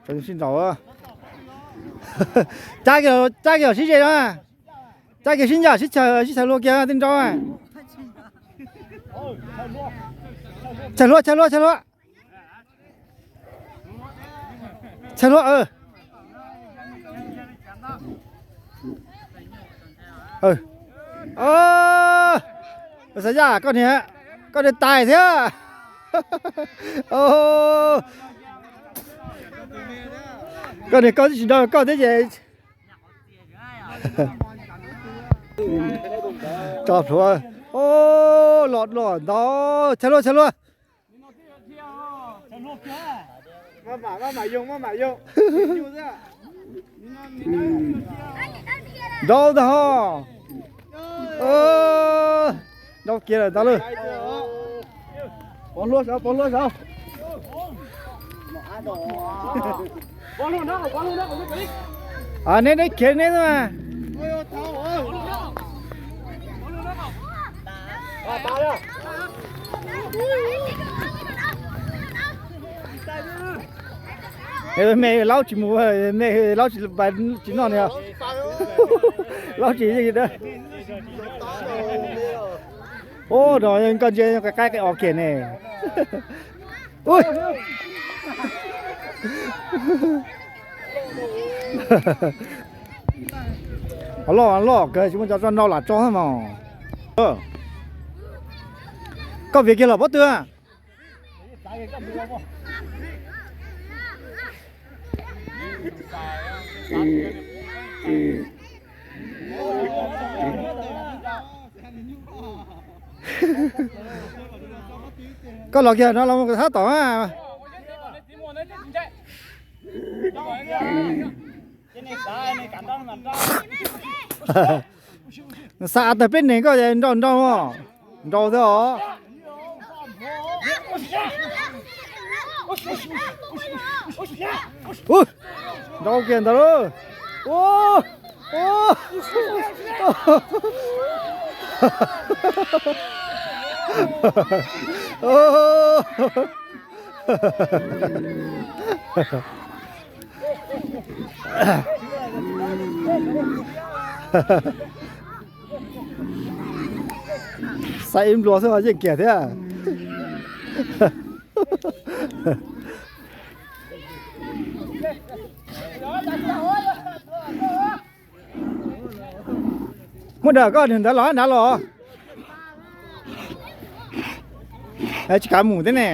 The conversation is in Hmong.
Sib nraus, cab kiag, cab kiag sib ze no, cab kiag sib ncaj sib chaws, sib chaws luag kiag tej nraud. Chaws hluas, chaws hluas, chaws hluas. Chaws hluas. Xav Yaj, koj niag, koj niag tais thiab. Koj niag koj twb tsis nrog koj thiab ces. Tso plhuav. Los los ntau. Chaws hluas, chaws hluas. Nrau ntag ho. Nrau kiag lawm ntag lauj. Neb deb khiav neb xwb mas. Me laub tsis mus, me laub tsis noj ni. Laub tsis. Ub, no koj ntsia qaib qaib os kiag ne. Loj loj kawg tsis muaj cov tso nrau lam tso mos. Koj viv kiag los pob tw. Koj los kiag no los mus thab tom. Xa tawg peb neeg koj nrau nrau, nrau thiab os. Nrau kiag ntawd lauj. Xa ib nplua xwb ho yeej kiag thiab. Muaj dag koj nws ntawd los nrad los? Tsis kav mus thiab ne.